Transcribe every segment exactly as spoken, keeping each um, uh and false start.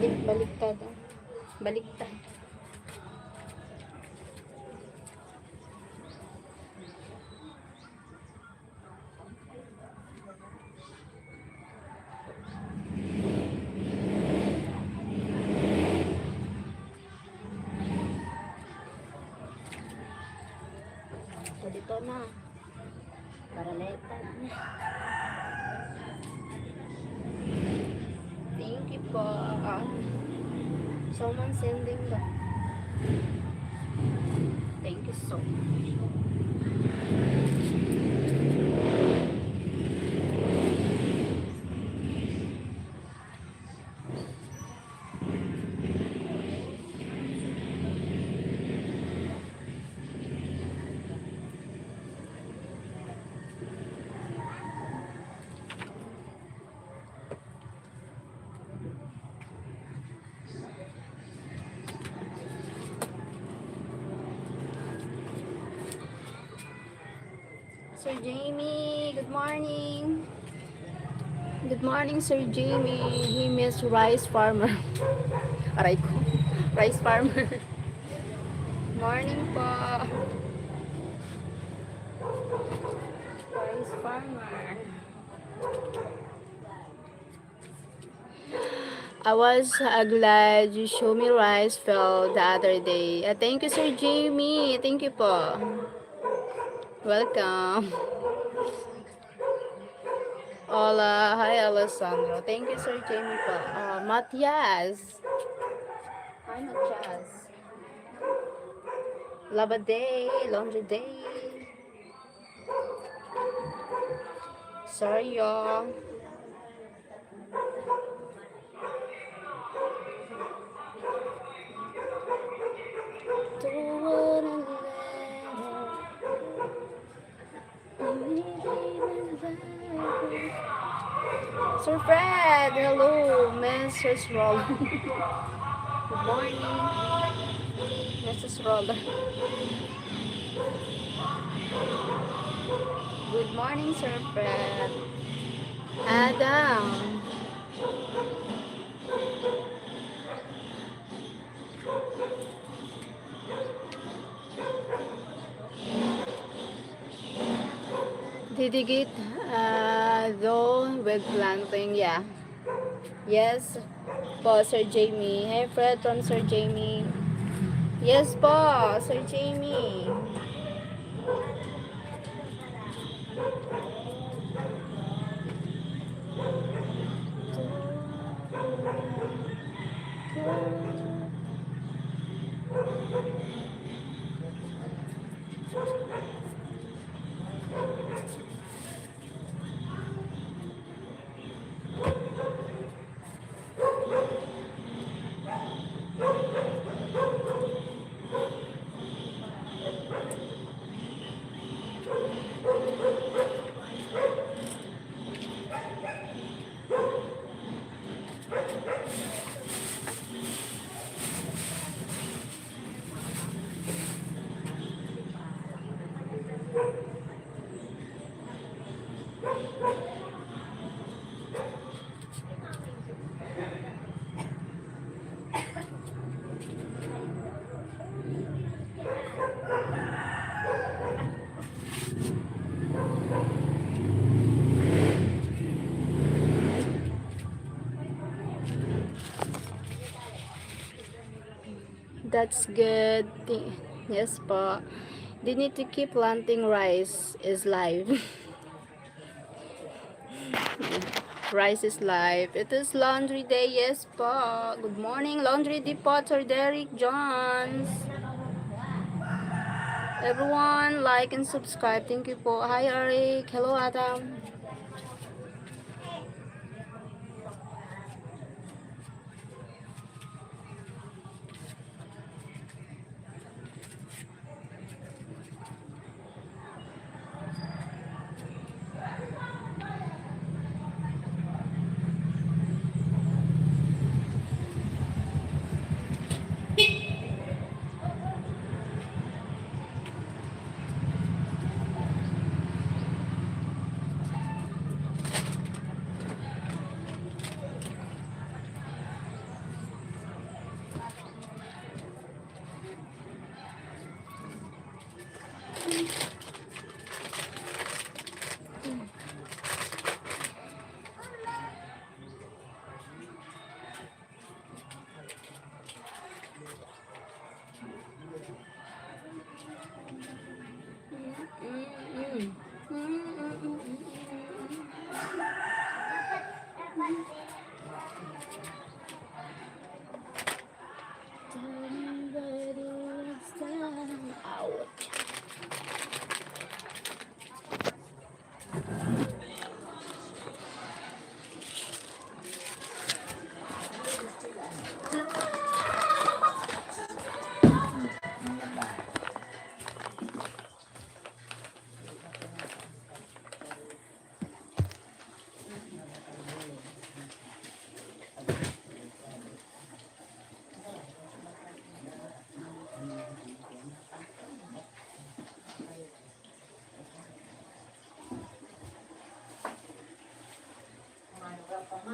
Baliktad, oh. Baliktad. So, dito na. Para letan. Thank you po. Ah, someone sending the, thank you so much. Sir Jamie, good morning. Good morning, Sir Jamie. He miss rice farmer. Aray ko. Rice farmer. Morning po. Rice farmer. I was, uh, glad you show me rice field the other day. Uh, thank you, Sir Jamie. Thank you po. Welcome. Hola. Hi, Alessandro. Thank you, Sir Jamie po. Uh, Matias. Hi, Matias. Laba day, laundry day. Sorry, y'all. Sir Fred, hello, Missus Roland. Good morning, Missus Roland. Good morning, Sir Fred. Adam. Didikit, ah, though with planting, yeah. Yes po, Sir Jamie. Hey, Fred from Sir Jamie. Yes po, Sir Jamie. That's good. Thi-, yes po. They need to keep planting rice is life. Rice is life. It is laundry day. Yes po. Good morning, Laundry Depot, Sir Derek Johns. Everyone, like and subscribe. Thank you po. Hi, Eric. Hello, Adam.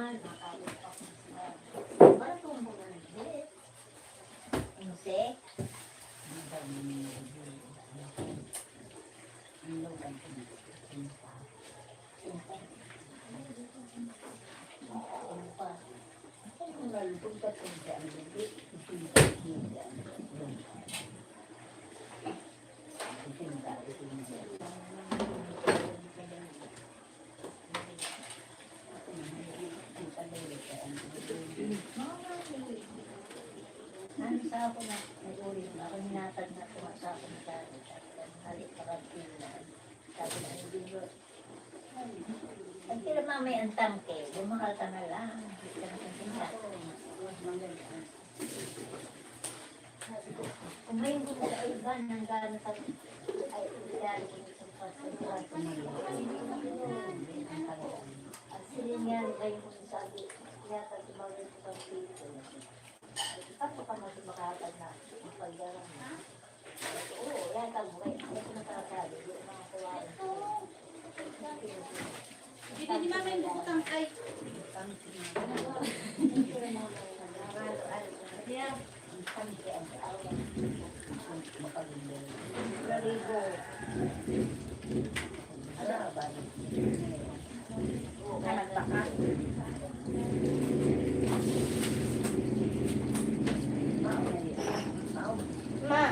Ano sa ako na, nag-uli na ako, hinatag na ako sa ako na dati. Halik pa kag pila. Sabi na, "Hindi mo." Ang tira mamay ang tangke, bumahal ka na lang. Hindi ka na maganda. Kung may gusto sa iba, nang gano'n sa, ay, ilalagay mo sa pagkakas. At sila nga, iba yung sabi, yata sa mga gusto sa people. Tapos ka mas makakatag na, ang pagdala mo. Oo, yan, tag-, may, may pinagkakasali, yung mga kuwain. Hindi, hindi naman yung bukutang kay. Yeah. Ma.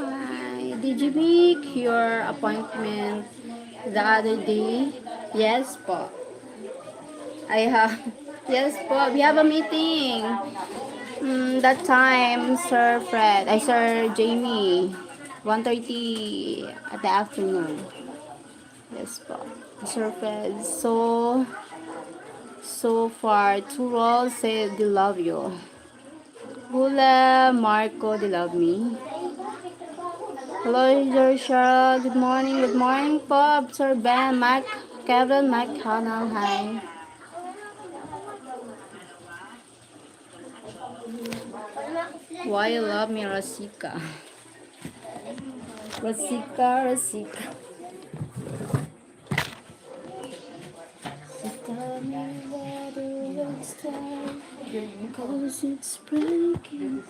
Hi, did you make your appointment the other day? Yes po. I have, yes po, we have a meeting. Mm, that time, Sir Fred, ay, Sir Jamie, one thirty at the afternoon. Yes po. Sir Fred, so, so far, two rolls said they love you. Hola, Marco, they love me. Hello, Joshua. Good morning, good morning po. Sir Ben, Mac, Kevin, Mac, Hannah, hi. Why you love me, Rasika? Rasika, Rasika. She told me that it was time, 'cause it's breaking.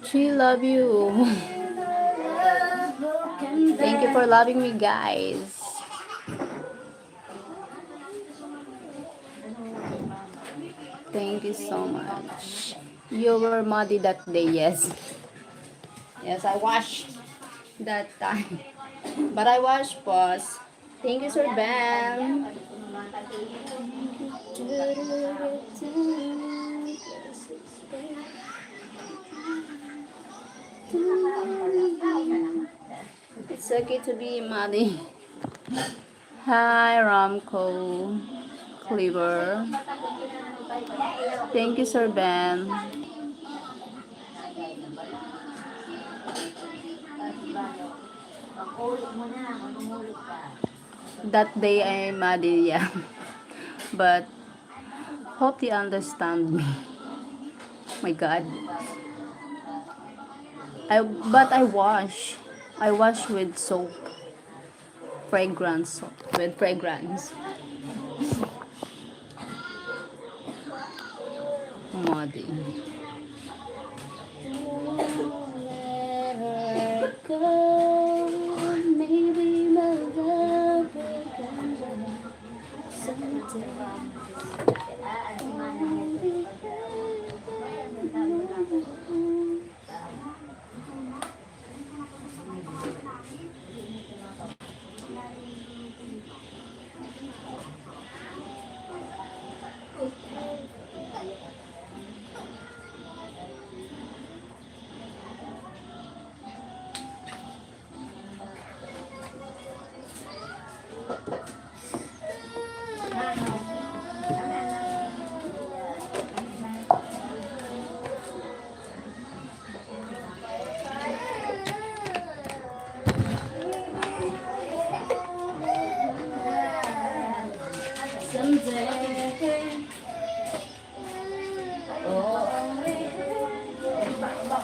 She love you. Thank you for loving me, guys. Thank you so much. You were muddy that day, yes. Yes, I washed that time. But I washed, boss. Thank you, Sir Ben. It's okay to be muddy. Hi, Ramco. Cleaver. Thank you, Sir Ben. That day I muddy, yeah. But hope you understand me. My God. I, but I wash. I wash with soap. Fragrance soap. With fragrance. Muddy.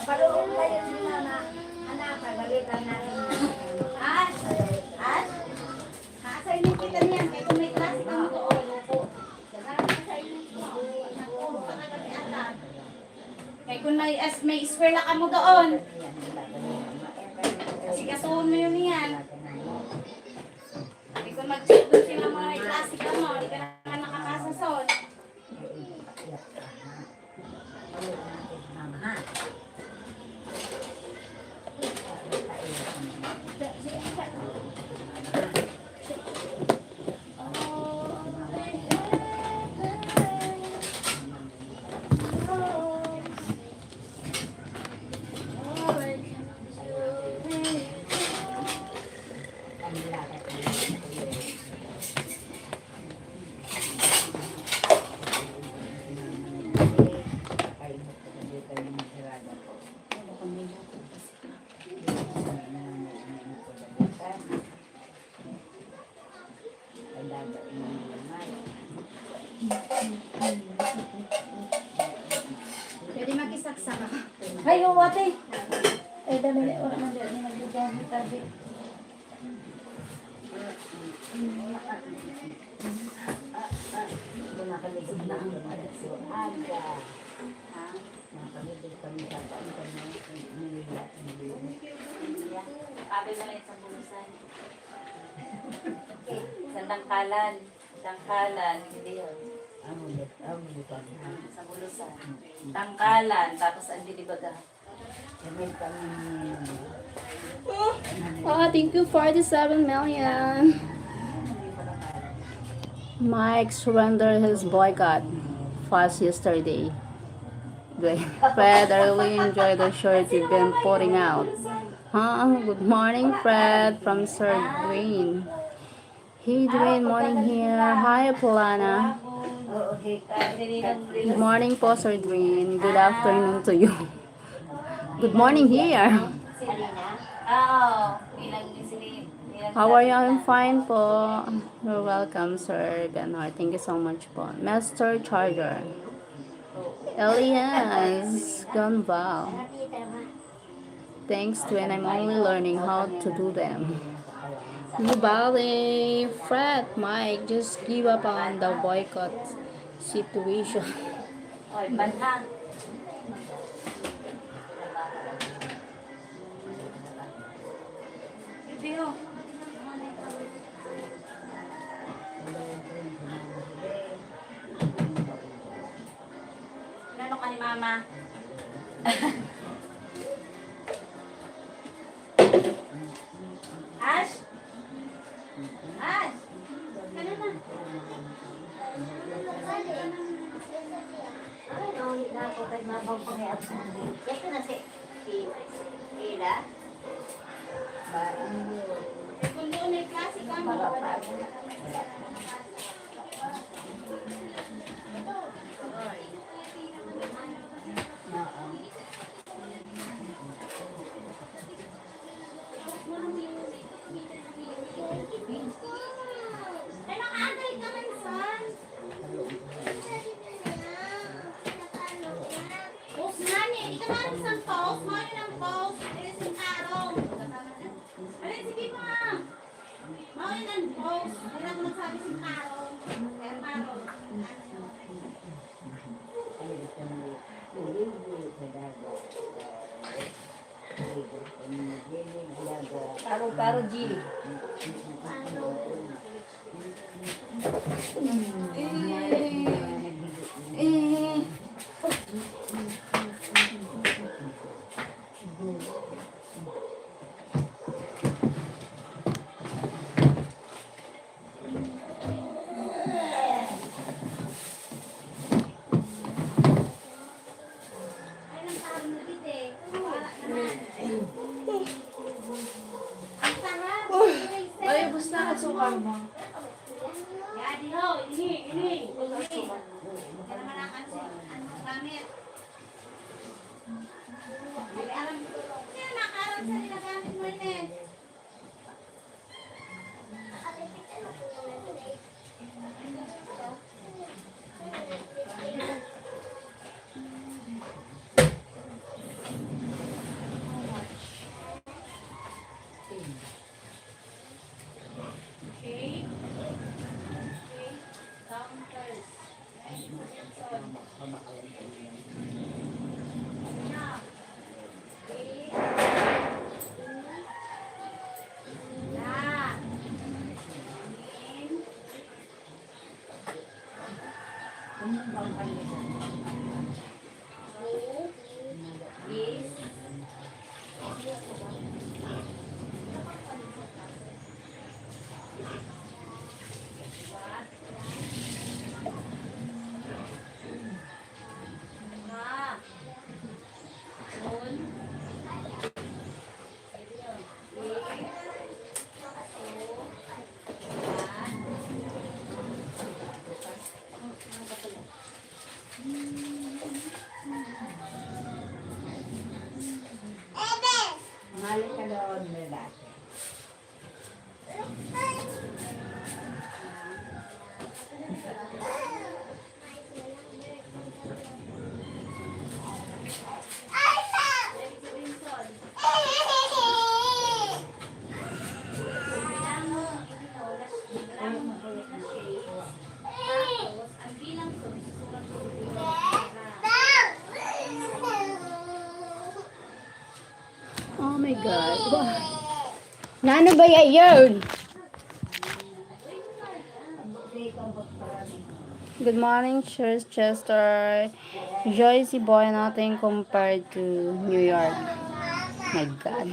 Palulong kayo ni Mama. Anak, pagalitan natin. Ash! Ash! Ha-assignin kita niyan. Kaya kung may klase ka mo doon, upo. Kaya kung may, as, may eskwela ka mo doon, asikasuhon mo yun niyan. Kaya kung mag-check doon sila mga may klase ka mo, hindi ka naman nakakasasod. Pwede makisaksak ako. Ay, oo, ate. Ay, dami na, wala man dyan, may nagbubuhat tabi. Mga kami sa mga aga. Ha? Mga kami sa mga aga. Sabi mo na yung sa bulusan. Sa dangkalan. Dangkalan, hindi yun. Amo, amo, amo. Ah, sa bulusan. Dangkalan, tapos ang dilibaga. Kami, kami. Ah, thank you, forty-seven million. Mike surrender his boycott fast yesterday. Great. Fred, I really enjoy the shirt you've been putting out. Huh? Good morning, Fred, from Sir Green. Hey, Dwayne, morning here. Hi, Polana. Good morning po, Sir Dwayne. Good afternoon to you. Good morning here. How are you? I'm fine po. You're welcome, Sir Benhar. Thank you so much po. Master Charger. Elias Gonval. Thanks, Dwayne. I'm only learning how to do them. Nobody fret, Mike. Just give up on the boycott situation. Oy, banhag. Bibiyo. Ano ka ni Mama? Ash? Ash? Ano na? Ay, nauwi na ako kay Mama ko may absent. Ito na si, si Ila. Ba, ang Kung doon may klase ka, wala pa. Ay, nakaantay ka man, son. Post nga ni, di ka maaram sa post, mo yun ang post, dili sa tarong. Alin, sige pa. Mo yun ang post, dili ako nagsabi sa tarong. Kaya tarong. Paro, paro, G. Eh, eh. Ay, ubos na. At sukal mo. Mali ka doon, may dati. Oh my God. Wow. Nano ba yan? Good morning, Church Chester. Joyce Boy, nothing compared to New York. My God.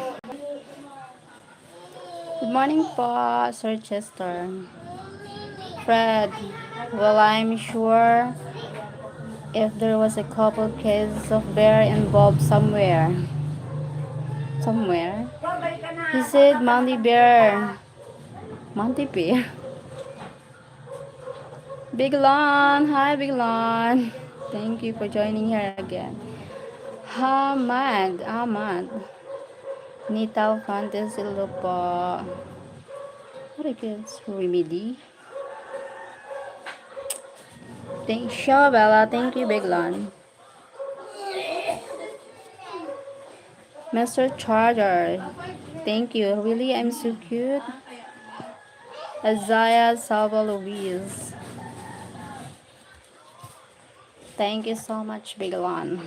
Good morning po, Sir Chester. Fred, well, I'm sure if there was a couple cases of bear involved somewhere, somewhere, he said Mandy Bear. Mandy Bear. Biglon! Hi, Biglon! Thank you for joining here again. Hamad, Ahmad. Nital Fontes, hello po. What is remedy? Thank you, Bella. Thank you, Biglon. Mister Charger, thank you. Really, I'm so cute. Isaiah Salva Luis. Thank you so much, Biglon.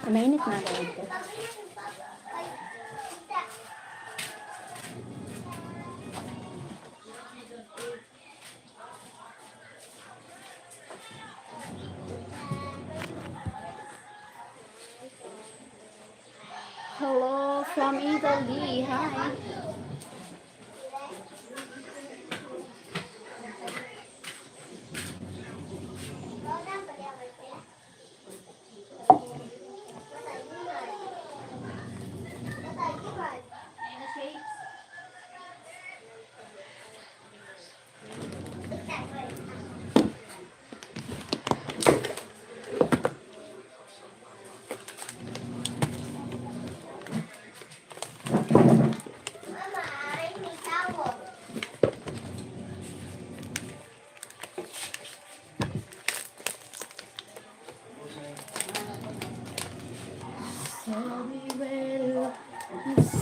Mainit na agad ito. Hello from Italy. Hi.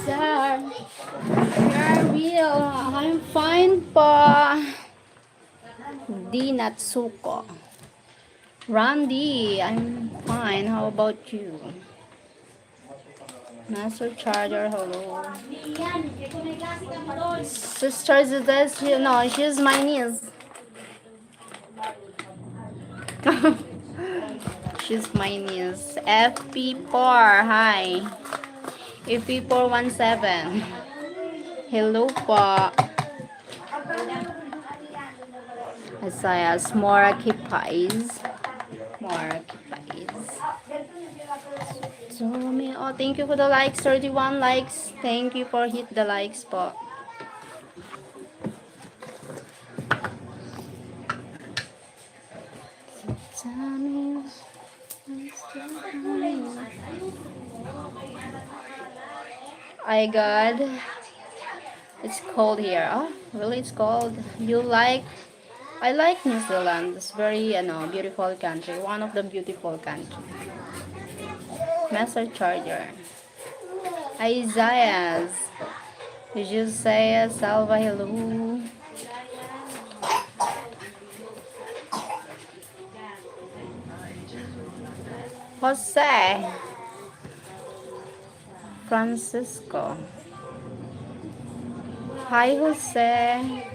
Sir, I'm fine po. Di Natsuko. Randy, I'm fine. How about you? Master Charger, hello. Sister Zidez, you know, she's my niece. She's my niece. F P four, hi. F P four one seven. Hello po. Isaias, more kipais. More kipais. So, may, oh, thank you for the likes, thirty-one likes. Thank you for hit the likes po. Ay, God. It's cold here. Oh, really, it's cold. You like, I like New Zealand. It's very, ano, beautiful country. One of the beautiful country. Master Charger. Isaias. Jose Salva, hello. Jose. Francisco. Hi, Jose.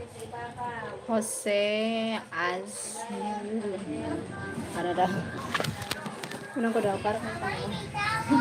Jose As... Ano daw? Unang ko daw, parang may tao.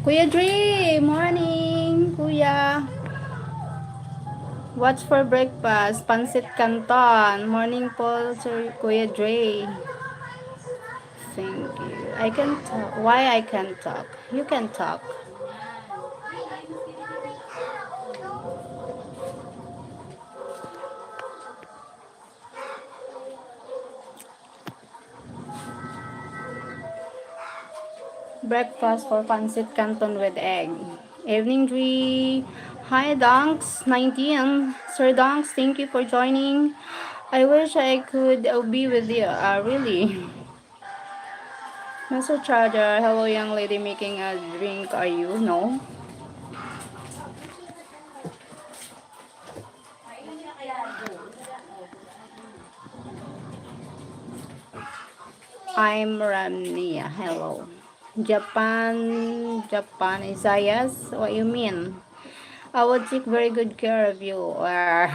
Kuya Dre, morning, Kuya. What's for breakfast? Pancit Canton. Morning po, Sir Kuya Dre. Thank you. I can talk. Why I can talk? You can talk. Breakfast for pancit canton with egg. Evening three. Hi, Donks nineteen. Sir Donks, thank you for joining. I wish I could uh, be with you. Uh, really? Mister Charger, hello, young lady, making a drink. Are you? No? I'm Ramnia. Hello. Japan, Japan, Isaias, what you mean? I will take very good care of you. Or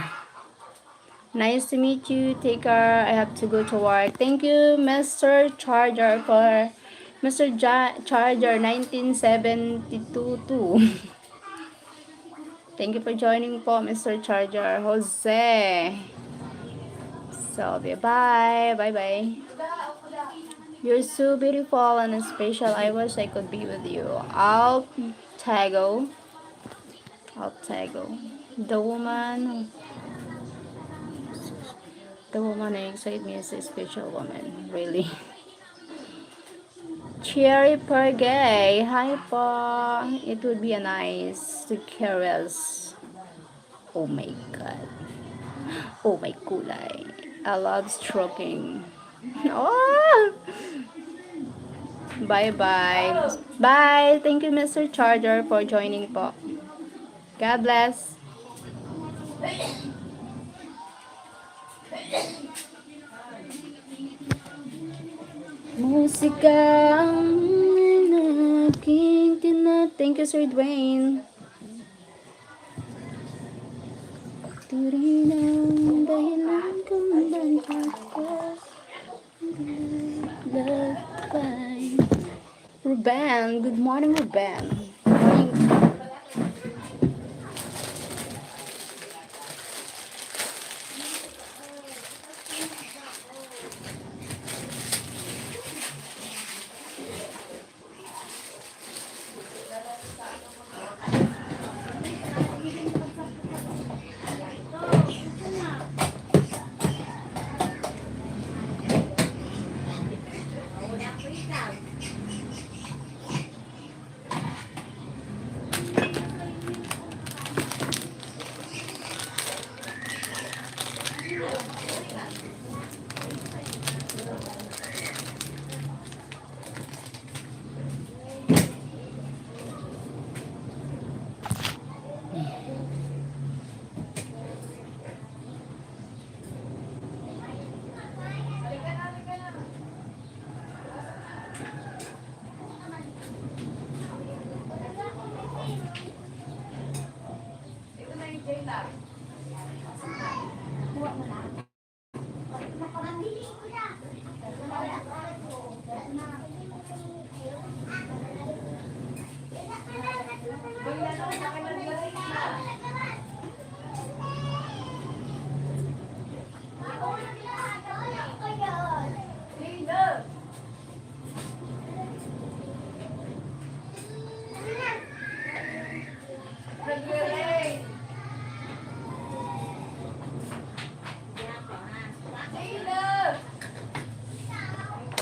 nice to meet you. Take care. I have to go to work. Thank you, Mister Charger, for Mister Ja- Charger nineteen seventy-two two. Thank you for joining po, Mister Charger. Jose. So, bye-bye. Bye-bye. You're so beautiful and special. I wish I could be with you. Altago. Altago. The woman. The woman who excites me is a special woman. Really. Cherry Pergay, hi po. It would be a nice to caress. Oh my God. Oh my kulay. I love stroking. Oh! Bye-bye. Bye. Thank you, Mister Charger, for joining po. God bless. Musika ang aking tina- Thank you, Sir Dwayne. Ito rin ang dahilan kung bakit ka naglalakbay. Ruben, good morning, Ruben.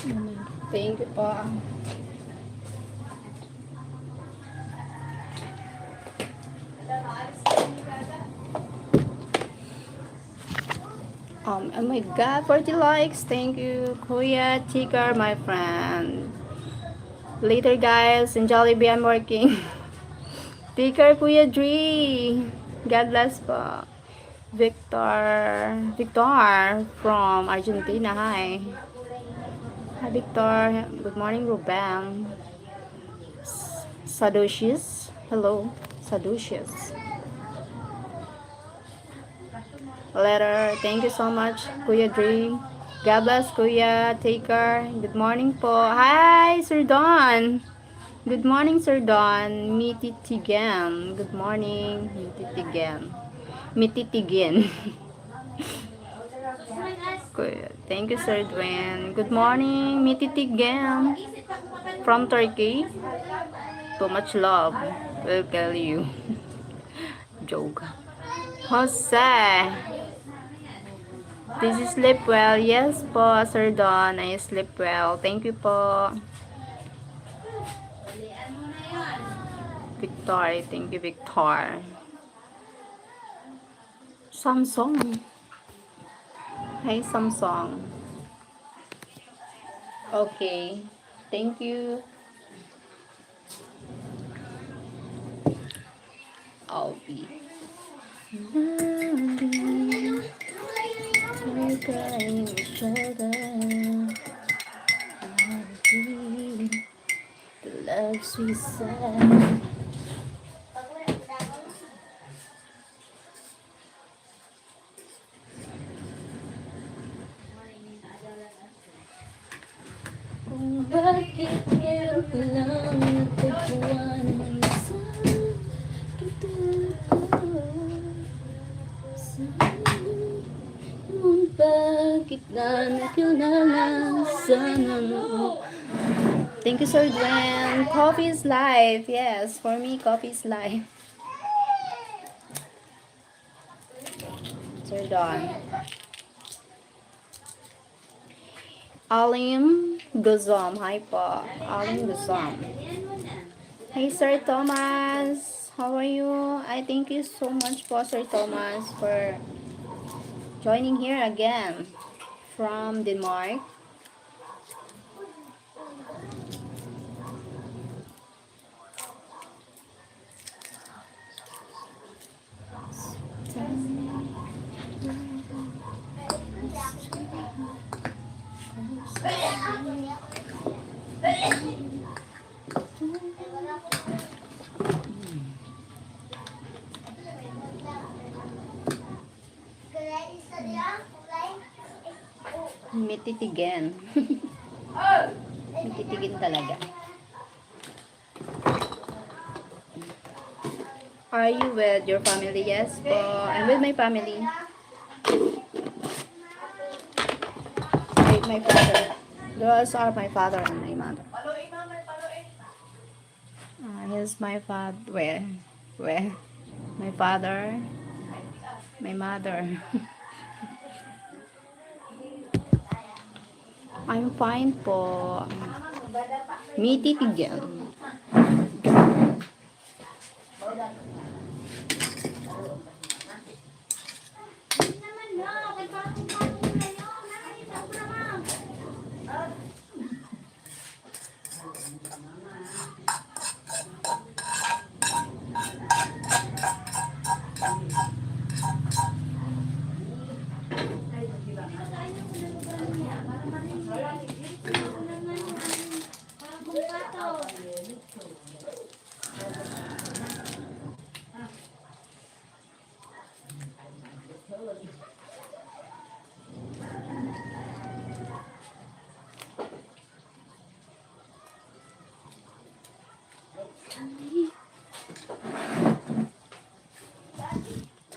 Morning. Thank you po. Um, oh my God, forty likes. Thank you, Kuya Tikar, my friend. Later, guys. In Jollibee, I'm working. Tikar, Kuya Dre. God bless po. Victor, Victor from Argentina. Hi. Hi, Victor. Good morning, Ruben. Sadushis. Hello, Sadushis. Letter. Thank you so much, Kuya Dre. God bless, Kuya Tikar. Good morning po. Hi, Sir Don. Good morning, Sir Don. Mititigen. Good morning, Mititigen. Mititigen. Kuya, thank you, Sir Dwayne. Good morning, Mititigen. From Turkey. Too much love. Will kill you. Joke. Jose. Did you sleep well? Yes po, Sir Don. I sleep well. Thank you po. Victor. Thank you, Victor. Samsung. Hi, Samsung. Okay. Thank you. I'll be. The love suicide. Kung bakit meron ka lang natagpuan ng isang katulad ko. Kung bakit na kailangan sana mo. Thank you, Sir Glenn. Coffee is life. Yes, for me, coffee is life. Sir Don. Alim Guzom. Hi po. Alim Guzom. Hey, Sir Thomas. How are you? I thank you so much po, Sir Thomas, for joining here again from Denmark. Mititigan. Mititigan talaga. Are you with your family? Yes po. I'm with my family. With my father. Those are my father and my mother. Ah, here's my father. Where? Where? My father. My mother. I'm fine po. Mititigan.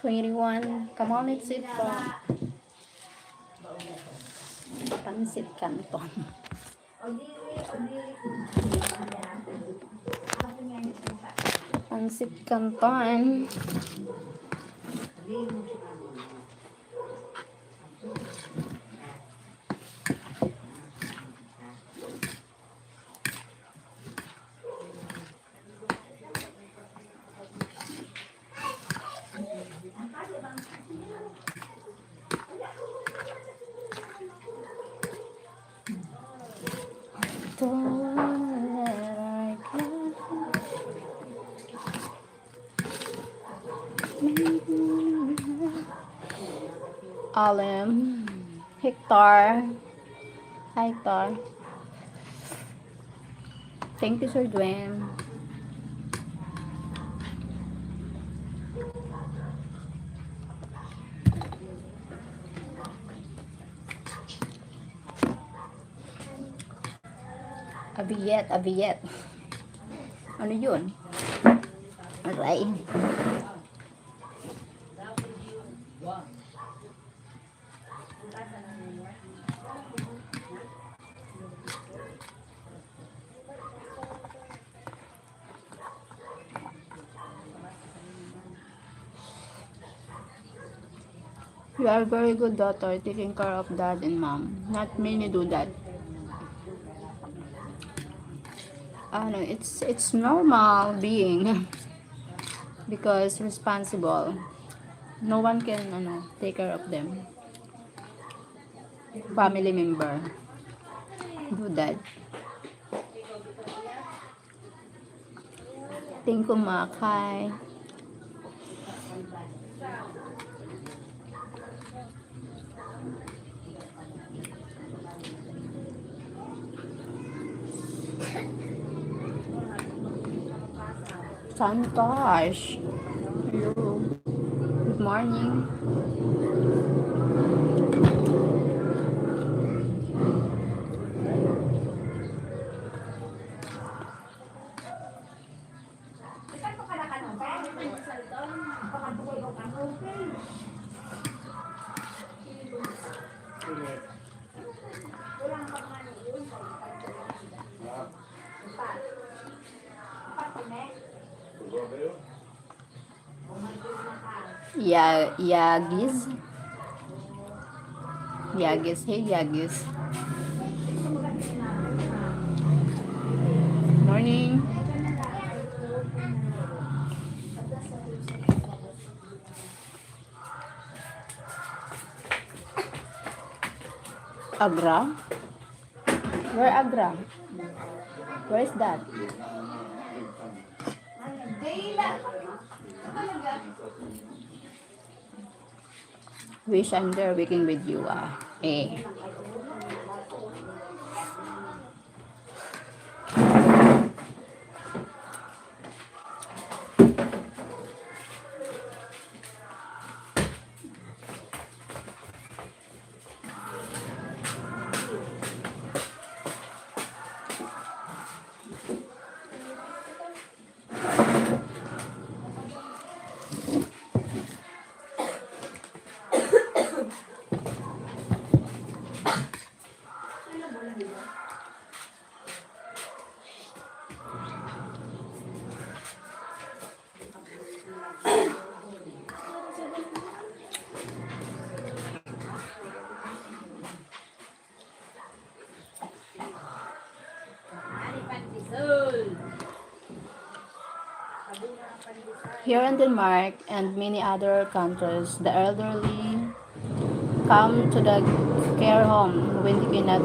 Twenty-one. Come on, let's sit for pancit canton. Pancit canton. Alem. Hector. Hi, Hector. Thank you, Sir Dwayne. Abiyet, abiyet. Ano yun? Aray. You are very good daughter, taking care of dad and mom. Not many do that. Ano, it's it's normal being because responsible. No one can ano, take care of them. Family member do that. Tingko makay. Santosh. Hello. Good morning. Ya, Yagis. Yagis, hey Yagis. Morning. Agra? Where Agra? Where is that? Wish I'm there working with you, ah. Eh. Here in Denmark and many other countries, the elderly come to the care home when they cannot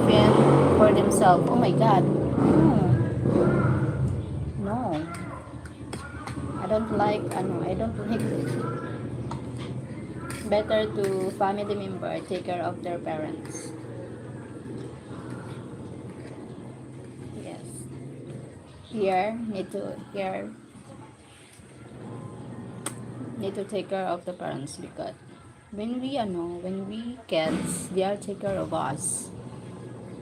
fend for themselves. Oh my God. No. No. I don't like, ano, I don't like. Better to family member take care of their parents. Yes. Here, need to, here, need to take care of the parents because when we, ano, when we kids, they are take care of us.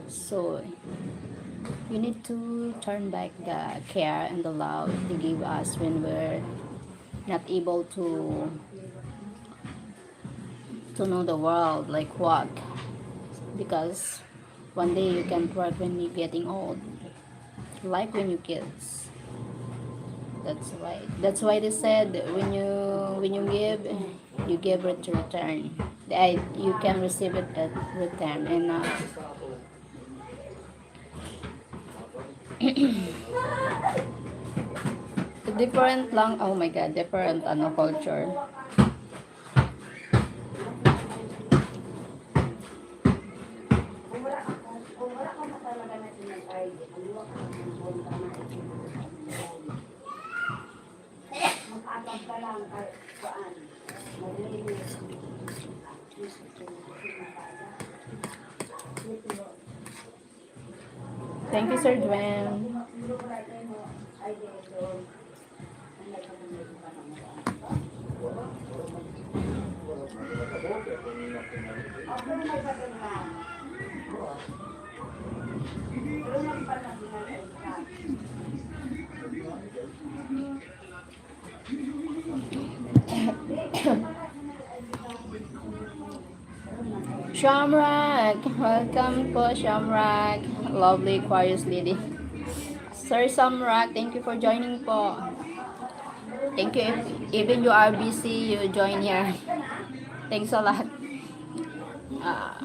So, you need to turn back the care and the love they give us when we're not able to, to know the world, like, walk. Because one day you can't work when you're getting old. Like when you kids. That's why, that's why they said when you, when you give, you give it to return. The, you can receive it at return. And, uh, different lang. Oh my God, different, ano, culture. Thank you, Sir Dwayne. Shamrock! Welcome po, Shamrock! Lovely Aquarius Lily. Sir Shamrock, thank you for joining po. Thank you. If, even you are busy, you join here. Thanks a lot. Ah,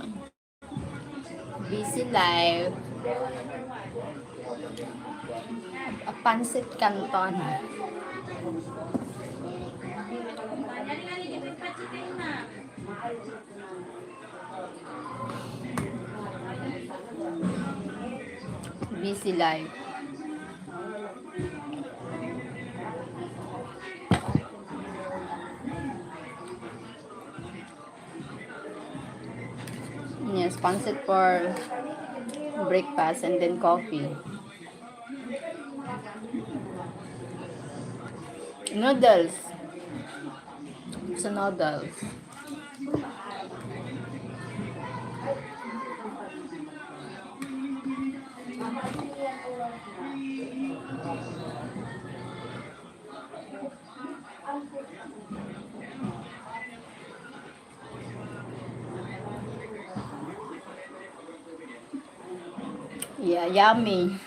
busy life. Pancit Canton. Busy life. Yes, pancit for breakfast and then coffee. Noodles. Sa noodles. Yeah, yummy.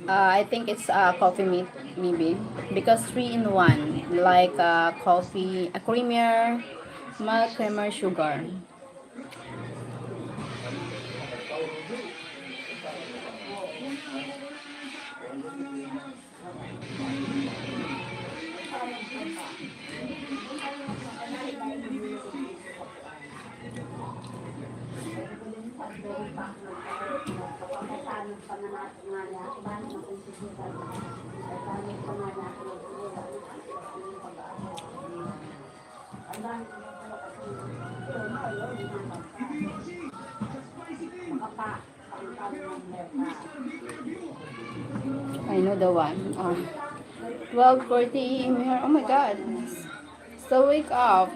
Uh, I think it's a coffee mate, maybe. Because three in one, like, uh, coffee, a creamer, milk, creamer, sugar. I know the one. Ah. Twelve forty a.m. here. Oh my God. So wake up.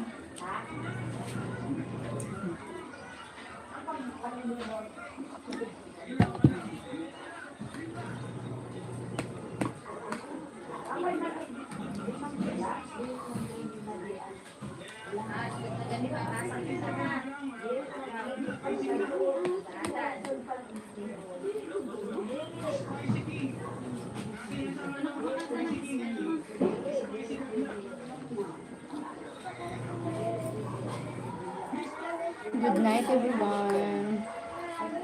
Good night, everyone.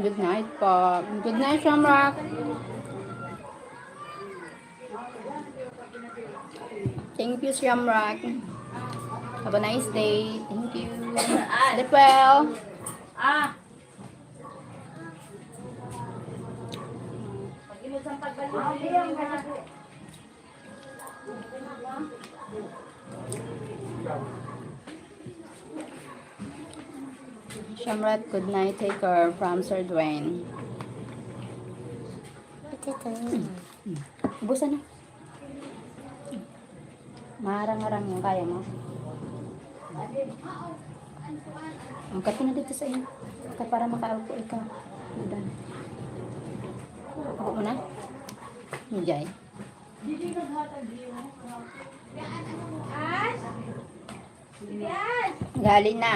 Good night po. Good night, Shamrock. Thank you, Shamrock. Have a nice day. Thank you. Sleep well. Ah. Shamrock, good night. Take care from Sir Dwayne. Ito, ito. Ubusan na. Maharang-harang yung kaya mo. Ang kape na dito sa inyo. Ka para makaalko ikaw. Udan. Ako mo na? Mijay. Gali na.